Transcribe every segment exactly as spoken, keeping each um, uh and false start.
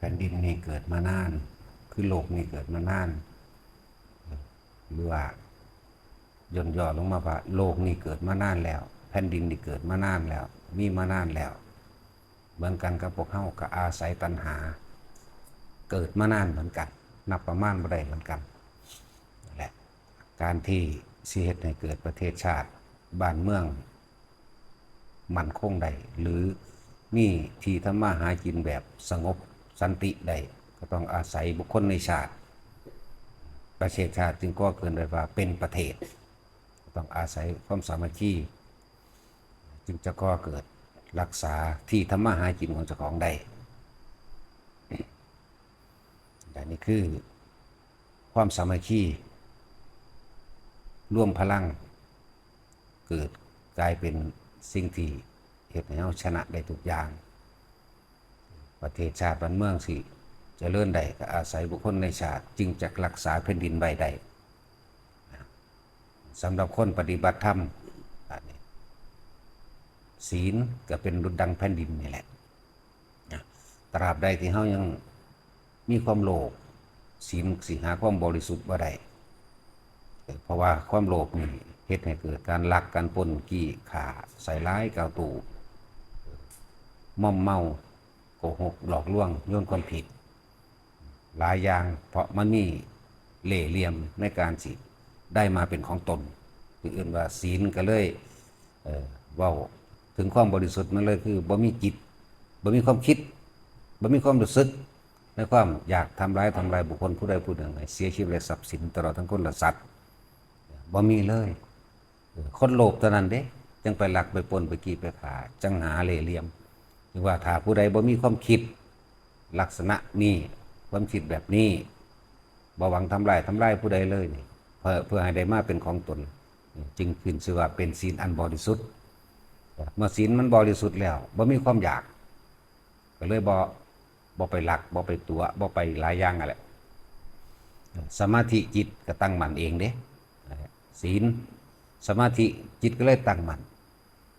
ผ่นดินนี่เกิดมานาน คือโลกนี่เกิดมานาน หรือว่าย่นย่อลงมาว่าโลกนี่เกิดมานานแล้ว แผ่นดินนี่เกิดมานานแล้ว มีมานานแล้ว เหมือนกันกับพวกเฮาก็อาศัยตัณหา เกิดมานานเหมือนกัน นับประมาณบ่ได้เหมือนกันนั่นแหละ การที่สิเฮ็ดให้เกิดประเทศชาติบ้านเมืองมั่นคงได้ หรือมีที่ทำมาหากินแบบสงบสันติได้ ก็ต้องอาศัยบุคคลในชาติ ประเทศชาติจึงก่อเกิดได้ว่าเป็นประเทศ ต้องอาศัยความสามัคคี จึงจะก่อเกิดรักษาที่ทำมาหากินของเจ้าของได้ อันนี้คือความสามัคคี รวมพลัง เกิดกลายเป็นสิ่งที่เฮ็ดให้เราชนะได้ทุกอย่าง ประเทศชาติบ้านเมืองสิเจริญได้ก็อาศัยบุคคลในชาติ จึงจะรักษาแผ่นดินไว้ได้ สำหรับคนปฏิบัติธรรม อันนี้ ศีลก็เป็นดุจดังแผ่นดินนี่แหละนะ ตราบใดที่เฮายังมีความโลภ ศีลสิหาความบริสุทธิ์บ่ได้ เพราะว่าความโลภนี่เฮ็ดให้เกิดการลัก การปล้น จี้ ฆ่า ใส่ร้าย กล่าวตู่ ม่อมเมา โกหก หลอกลวง โยนความผิด หลายอย่าง เพราะมันมีเล่ห์เหลี่ยมในการสิได้มาเป็นของตน คือเอิ้นว่าศีลก็เลย เอ่อ เว้าถึงความบริสุทธิ์มันเลยคือบ่มีจิต บ่มีความคิด บ่มีความรู้สึกในความอยากทำร้าย ทำลายบุคคลผู้ใดผู้หนึ่งให้เสียชีวิตและทรัพย์สิน ตลอดทั้งคนและสัตว์ บ่มีเลย เออ คนโลภเท่านั้นเด้ จังไปลักไปปล้นไปจี้ไปฆ่า จังหาเล่ห์เหลี่ยม จึงว่าถ้าผู้ใดบ่มีความคิดลักษณะนี้ ความคิดแบบนี้ บ่หวังทำลาย ทำลายผู้ใดเลยนี่ เพื่อ เพื่อให้ได้มาเป็นของตน จึงขึ้นชื่อว่าเป็นศีลอันบริสุทธิ์ เมื่อศีลมันบริสุทธิ์แล้ว บ่มีความอยาก ก็เลยบ่ บ่ไปลัก บ่ไปตั๋ว บ่ไปหลายอย่างนั่นแหละ สมาธิจิตก็ตั้งมั่นเองเด้ ศีล สมาธิจิตก็เลยตั้งมั่น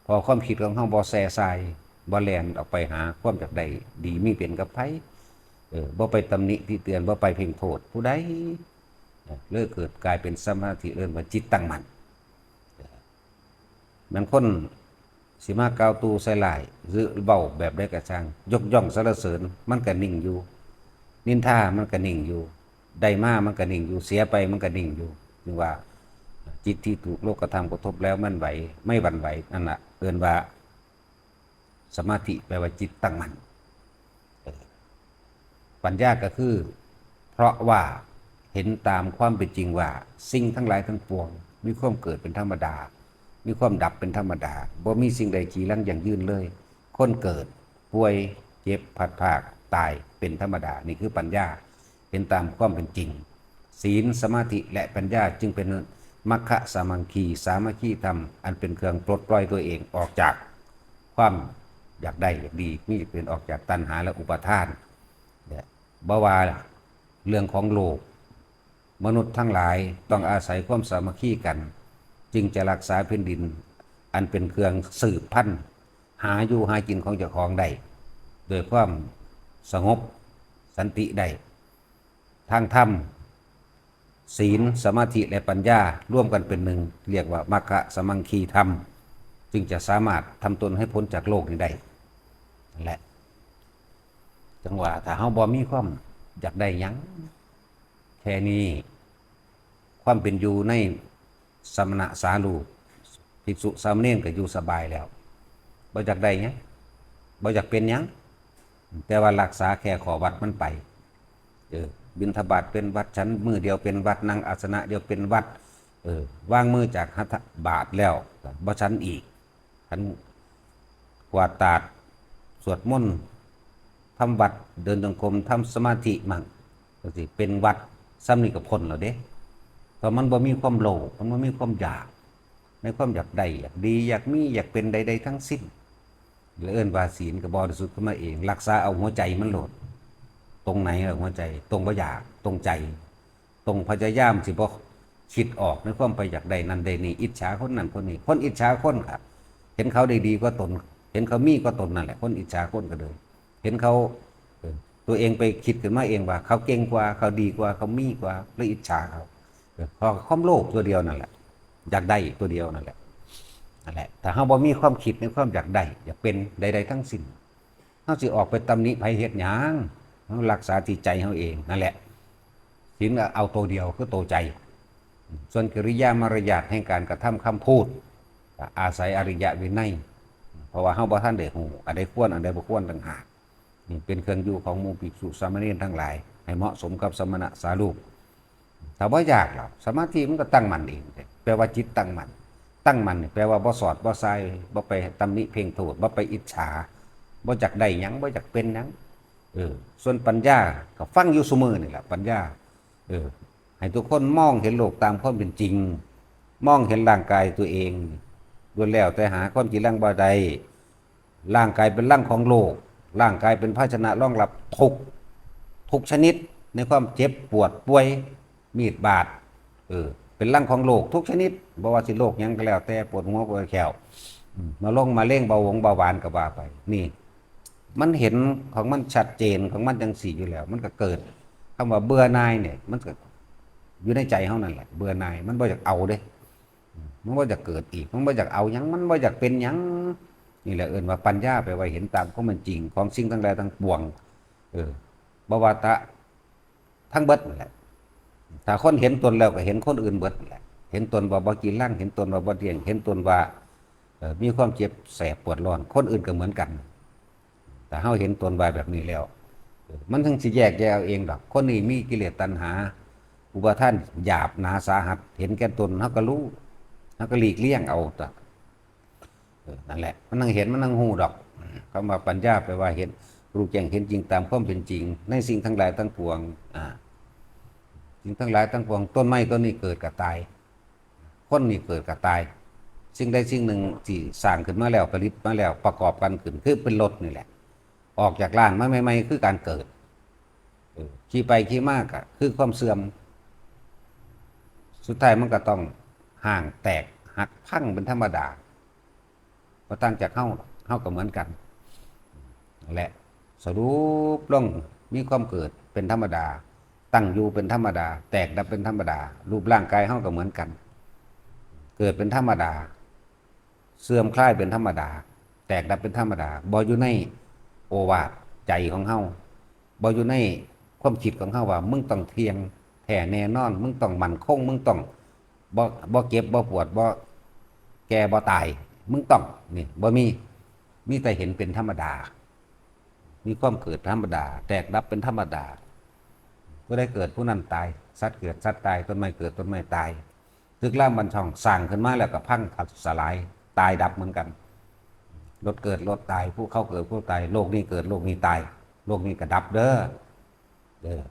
พอความคิดของเฮาบ่แส่ส่าย บ่แล่นออกไปหาความอยากได้ดีมีเป็นกับไผ เออ บ่ไปตำหนิติเตียน บ่ไปเพ่งโทษผู้ใด เออ เลยเกิดกลายเป็นสมาธิ เอิ้นว่าจิตตั้งมั่น เออ แม่นคนสิมากล่าวตู่ใส่ร้าย หรือเว้าแบบใดก็ช่าง ยกย่องสรรเสริญ มันก็นิ่งอยู่ นินทามันก็นิ่งอยู่ ได้มามันก็นิ่งอยู่ เสียไปมันก็นิ่งอยู่ จึงว่าจิตที่ถูกโลกธรรมกระทบแล้วมันไหว ไม่หวั่นไหว นั่นน่ะ เอิ้นว่าสมาธิ แปลว่าจิตตั้งมั่น เออ ปัญญาก็คือ เพราะว่าเห็นตามความเป็นจริงว่าสิ่งทั้งหลายทั้งปวง มีความเกิดเป็นธรรมดา มีความดับเป็นธรรมดา บ่มีสิ่งใดจีรังยั่งยืนเลย คนเกิด ป่วย เจ็บ พลัดพราก ตาย เป็นธรรมดา นี่คือปัญญา เห็นตามความเป็นจริง ศีล สมาธิ และปัญญาจึงเป็นมัคคะสามังคี สามัคคีธรรม อันเป็นเครื่องปลดปล่อยตัวเองออกจากความอยากได้อยากดี มีอยากเป็น ออกจากตัณหาและอุปาทาน เนี่ย บ่ว่าเรื่องของโลก มนุษย์ทั้งหลายต้องอาศัยความสามัคคีกัน จึงจะรักษาแผ่นดิน อันเป็นเครื่องสืบพันธุ์ หาอยู่หากินของเจ้าของได้ โดยความสงบสันติได้ ทางธรรม ศีล สมาธิ และปัญญาร่วมกันเป็นหนึ่ง เรียกว่ามัคคะสามังคีธรรม จึงจะสามารถทำตนให้พ้นจากโลกนี้ได้ นั่นแหละ จังว่าถ้าเฮาบ่มีความอยากได้หยัง แค่นี้ ความเป็นอยู่ในสมณะสาลูก ภิกษุสามเณรก็อยู่สบายแล้ว บ่อยากได้หยัง บ่อยากเป็นหยัง แต่ว่ารักษาแค่ข้อวัดมันไป เออ บิณฑบาตเป็นวัด ฉันมื้อเดียวเป็นวัด นั่งอาสนะเดียวเป็นวัด เออ วางมือจากหัตถบาตรแล้ว บ่ฉันอีก ฉันกวาดตาด สวดมนต์ ทำวัด เดินจงกรม ทำสมาธิมั่ง จั่งซี้ เป็นวัด ส่ำนี้ก็พ้นแล้วเด้ เพราะมันบ่มีความโลภ มันบ่มีความอยาก ในความอยากได้ อยากดี อยากมี อยากเป็นใดๆ ทั้งสิ้น แล้วเอิ้นว่าศีลก็บริสุทธิ์ขึ้นมาเอง รักษาเอาหัวใจมันโลด ตรงไหนล่ะหัวใจ ตรงบ่อยาก ตรงใจ ตรงพยายามสิบ่คิดออกในความไปอยากได้นั่นได้นี่ อิจฉาคนนั้นคนนี้ คนอิจฉาคนครับ เห็นเขาได้ดีกว่าตน เห็นเขามีกว่าตนนั่นแหละ คนอิจฉาคนก็เลย เห็นเขา เออ ตัวเองไปคิดขึ้นมาเองว่าเขาเก่งกว่า เขาดีกว่า เขามีกว่า เลยอิจฉาเขา เออ เพราะความโลภตัวเดียวนั่นแหละ อยากได้ตัวเดียวนั่นแหละ นั่นแหละ ถ้าเฮาบ่มีความคิดในความอยากได้ อยากเป็นใดๆทั้งสิ้น เฮาสิออกไปตำหนิไผเฮ็ดหยัง เฮารักษาที่ใจเฮาเองนั่นแหละ ศีลก็เอาตัวเดียวคือตัวใจ ส่วนกิริยามารยาทแห่งการกระทำคำพูด ก็อาศัยอริยวินัย เพราะว่าเฮาบ่ทันได้ฮู้ อันใดควร อันใดบ่ควรต่างหาก นี่เป็นเครื่องอยู่ของหมู่ภิกษุสามเณรทั้งหลาย ให้เหมาะสมกับสมณะสารูป ถ้าบ่อยากหรอก สมาธิมันก็ตั้งมั่นเอง แปลว่าจิตตั้งมั่น ตั้งมั่นนี่แปลว่าบ่สอดบ่ส่าย บ่ไปตำหนิเพ่งโทษ บ่ไปอิจฉา บ่อยากได้หยัง บ่อยากเป็นหยัง เออ ส่วนปัญญาก็ฟังอยู่ซุมื้อนี่แหละ ปัญญา เออ ให้ทุกคนมองเห็นโลกตามความเป็นจริง มองเห็นร่างกายตัวเอง ล้วนแล้วแต่หาความจริงบ่ได้ ร่างกายเป็นรังของโรค ร่างกายเป็นภาชนะรองรับทุกข์ ทุกชนิด ในความเจ็บปวดป่วย มีดบาด เออ เป็นรังของโรคทุกชนิด บ่ว่าสิโรคหยังก็แล้วแต่ ปวดหัวปวดแข้ว อืม มะลงมะเร็ง เบาหวงเบาหวานก็ว่าไป นี่ มันเห็นของมันชัดเจนของมันจังซี่อยู่แล้ว มันก็เกิดคำว่าเบื่อหน่ายเนี่ย มันก็อยู่ในใจเฮานั่นแหละ เบื่อหน่าย มันบ่อยากเอาเด้ มันบ่อยากเกิดอีก มันบ่อยากเอาหยัง มันบ่อยากเป็นหยัง นี่แหละเอิ้นว่าปัญญา แปลว่าเห็นตามความเป็นจริงของสิ่งทั้งหลายทั้งปวง เออ บ่ว่าแต่ทั้งเบิดนั่นแหละ ถ้าคนเห็นตนแล้วก็เห็นคนอื่นเบิดนั่นแหละ เห็นตนว่าบ่จีรัง เห็นตนว่าบ่เที่ยง เห็นตนว่า เอ่อ มีความเจ็บแสบปวดร้อน คนอื่นก็เหมือนกัน ถ้าเฮาเห็นตนว่าแบบนี้แล้ว เออ มันถึงสิแยกแยะเอาเองดอก คนนี้มีกิเลสตัณหา อุปาทานหยาบหนาสาหัส เห็นแก่ตน เฮาก็รู้ เฮาก็หลีกเลี่ยงเอา เออ นั่นแหละ มันนั่งเห็น มันนั่งฮู้ดอก คำว่าปัญญาแปลว่าเห็น รู้แจ้งเห็นจริงตามความเป็นจริง ในสิ่งทั้งหลายทั้งปวง อ่า สิ่งทั้งหลายทั้งปวง ต้นไม้ต้นนี้เกิดก็ตาย คนนี่เกิดก็ตาย สิ่งใดสิ่งหนึ่งที่สร้างขึ้นมาแล้ว ผลิตมาแล้ว ประกอบกันขึ้น คือเป็นรถนี่แหละ ออกจากร้านมาใหม่ๆ คือการเกิด เออ ขี่ไปขี่มาก็คือความเสื่อม สุดท้ายมันก็ต้องฮ้างแตกหักพังเป็นธรรมดา บ่ต่างจากเฮา เฮาก็เหมือนกัน และสรุปลง มีความเกิดเป็นธรรมดา ตั้งอยู่เป็นธรรมดา แตกดับเป็นธรรมดา รูปร่างกายเฮาก็เหมือนกัน เกิดเป็นธรรมดา เสื่อมคลายเป็นธรรมดา แตกดับเป็นธรรมดา บ่อยู่ในโอวาทใจของเฮา บ่อยู่ในความคิดของเฮาว่ามึงต้องเที่ยงแท้แน่นอน มึงต้องมั่นคง มึงต้องบ่ บ่เจ็บ บ่ปวด บ่แก่ บ่ตาย มึงต้อง นี่ บ่มี มีแต่เห็นเป็นธรรมดา มีความเกิดธรรมดา แตกดับเป็นธรรมดา ผู้ใดเกิดผู้นั้นตาย สัตว์เกิดสัตว์ตาย ต้นไม้เกิดต้นไม้ตาย ตึกรามบ้านช่องสร้างขึ้นมาแล้วก็พังสลาย ตายดับเหมือนกัน รถเกิดรถตาย ภูเขาเกิดภูตาย โลกนี้เกิดโลกนี้ตาย โลกนี้ก็ดับเด้อ เออ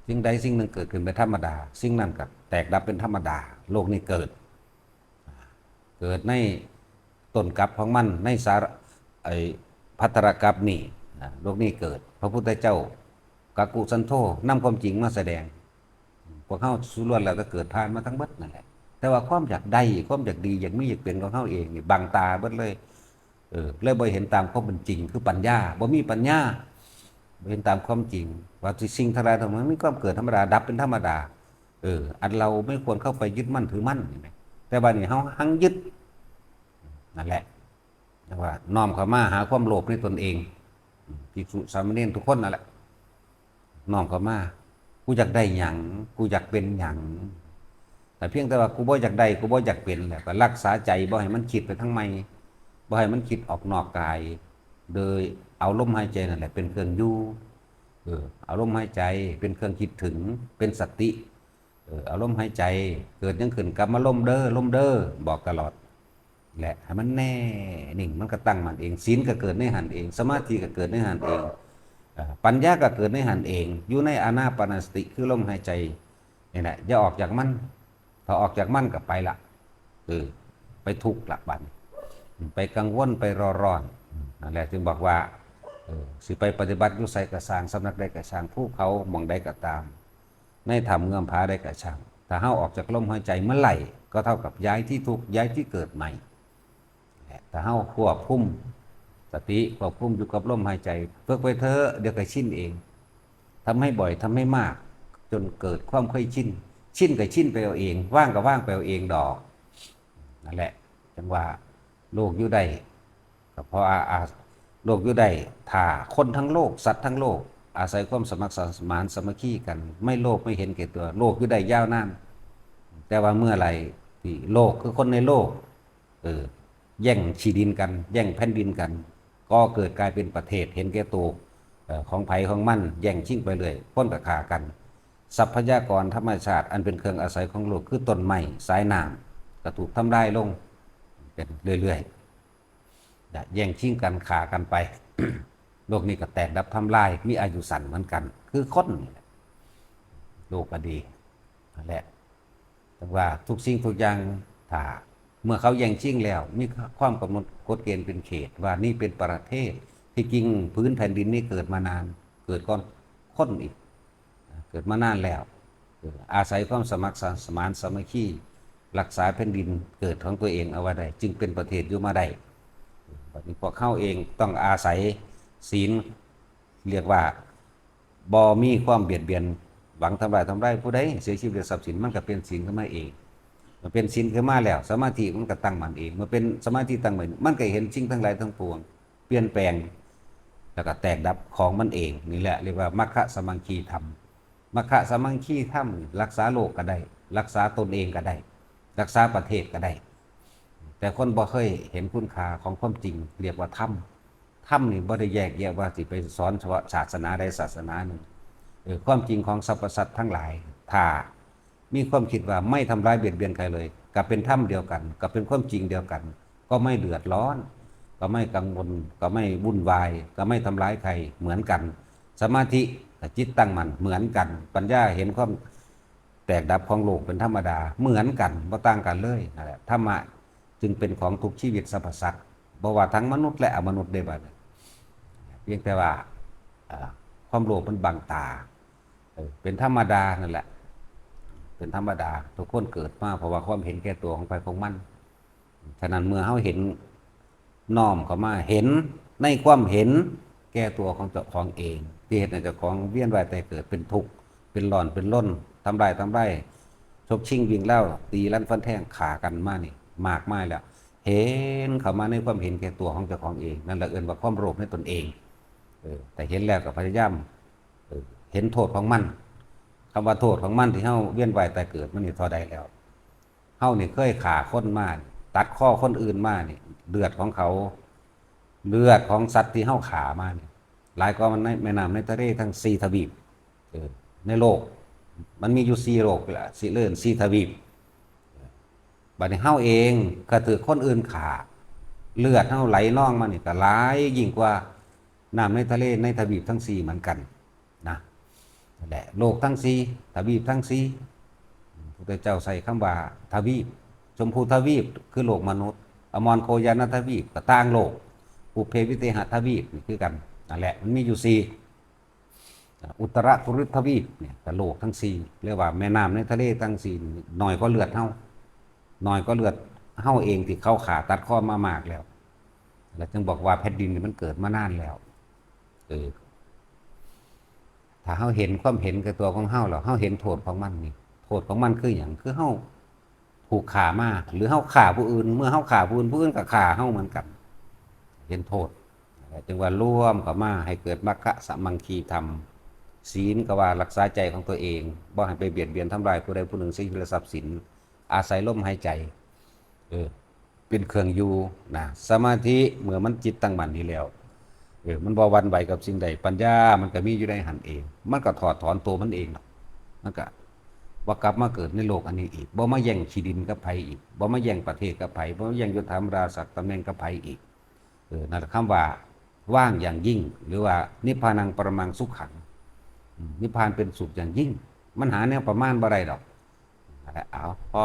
สิ่งใดสิ่งหนึ่งเกิดขึ้นเป็นธรรมดา สิ่งนั้นก็แตกดับเป็นธรรมดา โลกนี้เกิด เกิดในต้นกาบของมัน ในสาระ ไอ้ภัทรกาบนี่ นะ โลกนี้เกิด พระพุทธเจ้า กักกุสันโธ นำความจริงมาแสดง พวกเฮาสู่ล้วนแล้วแต่เกิดผ่านมาทั้งเบิดนั่นแหละ แต่ว่าความอยากได้ ความอยากดี อยากมี อยากเป็นของเฮาเองนี่บังตาเบิดเลย เออ เลยบ่เห็นตามความเป็นจริง คือปัญญา บ่มีปัญญา บ่เห็นตามความจริง ว่าสิ่งทั้งหลายทั้งมวลมีความเกิดธรรมดา ดับเป็นธรรมดา เออ อันเราไม่ควรเข้าไปยึดมั่นถือมั่น เห็นไหม แต่บัดนี้เฮาหังยึด นั่นแหละ เรียกว่าน้อมเข้ามาหาความโลภในตนเอง ภิกษุสามเณรทุกคนนั่นแหละ น้อมเข้ามา กูอยากได้หยัง กูอยากเป็นหยัง แต่เพียงแต่ว่ากูบ่อยากได้ กูบ่อยากเป็นแหละ ก็รักษาใจบ่ให้มันคิดไปทางใหม่ บ่ให้มันคิดออกนอกกาย โดยเอาลมหายใจนั่นแหละเป็นเครื่องอยู่ เออ เอาลมหายใจเป็นเครื่องคิดถึง เป็นสติ เออ เอาลมหายใจ เกิดหยังขึ้นกลับมาลมเด้อ ลมเด้อ บอกตลอด และให้มันแน่นิ่ง มันก็ตั้งมั่นเอง ศีลก็เกิดในหั้นเอง สมาธิก็เกิดในหั้นเอง เอ่อ ปัญญาก็เกิดในหั้นเอง อยู่ในอานาปานสติ คือลมหายใจนี่แหละ อย่าออกจากมัน ถ้าออกจากมันก็ไปละ เออ ไปทุกข์ละบัดนี้ ไปกังวล ไปเร่าร้อน นั่นแหละจึงบอกว่า เออ สิไปปฏิบัติอยู่ไสก็ซ่าง สำนักใดก็ซ่าง ภูเขาหม่องใดก็ตาม ในถ้ำเงื้อมผาใดก็ซ่าง ถ้าเฮาออกจากลมหายใจเมื่อไหร่ ก็เท่ากับย้ายที่ทุกข์ ย้ายที่เกิดใหม่ และถ้าเฮาควบคุมส ติควบคุมอยู่กับลมหายใจ ฝึกไปเถอะ เดี๋ยวก็ชินเอง ทำให้บ่อย ทำให้มาก จนเกิดความเคยชิน ชินก็ชินไปเอาเอง ว่างก็ว่างไปเอาเองดอก นั่นแหละ จังว่าโลกอยู่ได้ ก็เพราะอาอาโลกอยู่ได้ ถ้าคนทั้งโลก สัตว์ทั้งโลก อาศัยความสมัครสมานสามัคคีกัน ไม่โลภไม่เห็นแก่ตัว โลกอยู่ได้ยาวนาน แต่ว่าเมื่อไหร่ที่โลกคือคนในโลก เออ แย่งที่ดินกัน แย่งแผ่นดินกัน ก็เกิดกลายเป็นประเทศเห็นแก่ตัว เอ่อ ของไผของมัน แย่งชิงไปเรื่อย คนก็ฆ่ากัน ทรัพยากรธรรมชาติอันเป็นเครื่องอาศัยของโลกคือต้นไม้ สายน้ำก็ถูกทำลายลงเป็นเรื่อยๆ นะ แย่งชิงกัน ฆ่ากันไป โลกนี้ก็แตกดับทำลาย มีอายุสั้นเหมือนกัน คือคนนี่แหละ โลกก็ดี นั่นแหละ แต่ว่าทุกสิ่งทุกอย่าง ถ้าเมื่อเขาแย่งชิงแล้ว มีความกำหนดกฎเกณฑ์เป็นเขต ว่านี่เป็นประเทศ ที่จริงผืนแผ่นดินนี้เกิดมานาน เกิดก่อนคนอีก เกิดมานานแล้ว เออ อาศัยความสมัครสมานสามัคคี รักษาแผ่นดินเกิดของตัวเองเอาไว้ได้ จึงเป็นประเทศอยู่มาได้ บัดนี้พวกเขาเองต้องอาศัยศีล เรียกว่าบ่มีความเบียดเบียน หวังทำลายทำลายผู้ใด เสียชีวิตและทรัพย์สิน มันก็เป็นศีลขึ้นมาเอง มันเป็นศีลขึ้นมาแล้ว สมาธิมันก็ตั้งมั่นเอง เมื่อเป็นสมาธิตั้งมั่น มันก็เห็นสิ่งทั้งหลายทั้งปวง เปลี่ยนแปลง แล้วก็แตกดับของมันเอง นี่แหละเรียกว่ามัคคะสามัคคีธรรม มัคคะสามัคคีธรรม รักษาโลกก็ได้ รักษาตนเองก็ได้ รักษาประเทศก็ได้ แต่คนบ่เคยเห็นคุณค่าของความจริง เรียกว่าธรรม ธรรมนี่บ่ได้แยกแยะว่าสิไปสอนเฉพาะศาสนาใดศาสนาหนึ่ง เออ ความจริงของสรรพสัตว์ทั้งหลาย ถ้ามีความคิดว่าไม่ทำร้ายเบียดเบียนใครเลย ก็เป็นธรรมเดียวกัน ก็เป็นความจริงเดียวกัน ก็ไม่เดือดร้อน ก็ไม่กังวล ก็ไม่วุ่นวาย ก็ไม่ทำร้ายใคร เหมือนกัน สมาธิกับจิตตั้งมั่นเหมือนกัน ปัญญาเห็นความแตกดับของโลกเป็นธรรมดา เหมือนกัน บ่ต่างกันเลย นั่นแหละ ธรรมะจึงเป็นของทุกชีวิตสรรพสัตว์ บ่ว่าทั้งมนุษย์และอมนุษย์ได้บัดนี้ เพียงแต่ว่า เอ่อ ความโลภมันบังตา เออ เป็นธรรมดานั่นแหละ เป็นธรรมดา ทุกคนเกิดมาเพราะว่าความเห็นแก่ตัวของไผของมัน ฉะนั้นเมื่อเฮาเห็น น้อมเข้ามาเห็นในความเห็นแก่ตัวของเจ้าของเอง ที่เฮ็ดให้เจ้าของเวียนว่ายตายเกิด เป็นทุกข์ เป็นร้อน เป็นรน ทำลาย ทำลาย ฉกชิงวิ่งราว ตีรันฟันแทง ฆ่ากันมานี่ มากมายแล้ว เห็นเข้ามาในความเห็นแก่ตัวของเจ้าของเอง นั่นแหละเอิ้นว่าความโลภในตนเอง เออ แต่เห็นแล้วก็พยายาม เออ เห็นโทษของมัน คำว่าโทษของมันที่เฮาเวียนว่ายตายเกิดมานี่เท่าใดแล้ว เฮานี่เคยฆ่าคนมา ตัดคอคนอื่นมานี่ เลือดของเขา เลือดของสัตว์ที่เฮาฆ่ามานี่ หลายกว่ามันในแม่น้ำในทะเลทั้งสี่ทวีป เออ ในโลก มันมีอยู่สี่โลกละ สี่ เอิ้นสี่ทวีป บัดนี้เฮาเองก็ถืกคนอื่นฆ่า เลือดเฮาไหลนองมานี่ก็หลายยิ่งกว่าน้ำในทะเลในทวีปทั้งสี่เหมือนกันนะ นั่นแหละ โลกทั้งสี่ ทวีปทั้งสี่ พุทธเจ้าใส่คำว่าทวีป ชมพูทวีปคือโลกมนุษย์ อมรโคยานทวีปก็ต่างโลก ปุพเพวิเทหทวีปนี่คือกัน นั่นแหละ มันมีอยู่สี่ อุตรกุรุทวีปเนี่ยก็โลกทั้งสี่ เรียกว่าแม่น้ำในทะเลทั้งสี่นี่น้อยกว่าเลือดเฮา น้อยกว่าเลือดเฮาเองที่เขาฆ่าตัดคอมามากแล้ว แล้วจึงบอกว่าแผ่นดินนี่มันเกิดมานานแล้ว เออ ถ้าเฮาเห็นความเห็นแก่ตัวของเฮาแล้ว เฮาเห็นโทษของมันนี่ โทษของมันคือหยัง คือเฮาถูกฆ่ามา หรือเฮาฆ่าผู้อื่น เมื่อเฮาฆ่าผู้อื่น ผู้อื่นก็ฆ่าเฮาเหมือนกัน เห็นโทษ จึงว่ารวมเข้ามาให้เกิดมัคคะสามัคคีธรรม ศีลก็ว่ารักษาใจของตัวเอง บ่ให้ไปเบียดเบียนทำลายผู้ใดผู้หนึ่ง เสียชีวิตและทรัพย์สิน อาศัยลมหายใจ เออ เป็นเครื่องอยู่นะ สมาธิเมื่อมันจิตตั้งมั่นนี่แล้ว เออ มันบ่หวั่นไหวกับสิ่งใด ปัญญามันก็มีอยู่ในหั้นเอง มันก็ถอดถอนตัวมันเองหรอก มันก็บ่กลับมาเกิดในโลกอันนี้อีก บ่มาแย่งที่ดินกับไผอีก บ่มาแย่งประเทศกับไผ บ่มาแย่งยศถาบรรดาศักดิ์ตำแหน่งกับไผอีก เออ นั่นแหละคำว่าว่างอย่างยิ่ง หรือว่านิพพานังปรมังสุขัง อืม นิพพานเป็นสุขอย่างยิ่ง มันหาแนวประมาณบ่ได้ดอก นั่นแหละ เอา พอ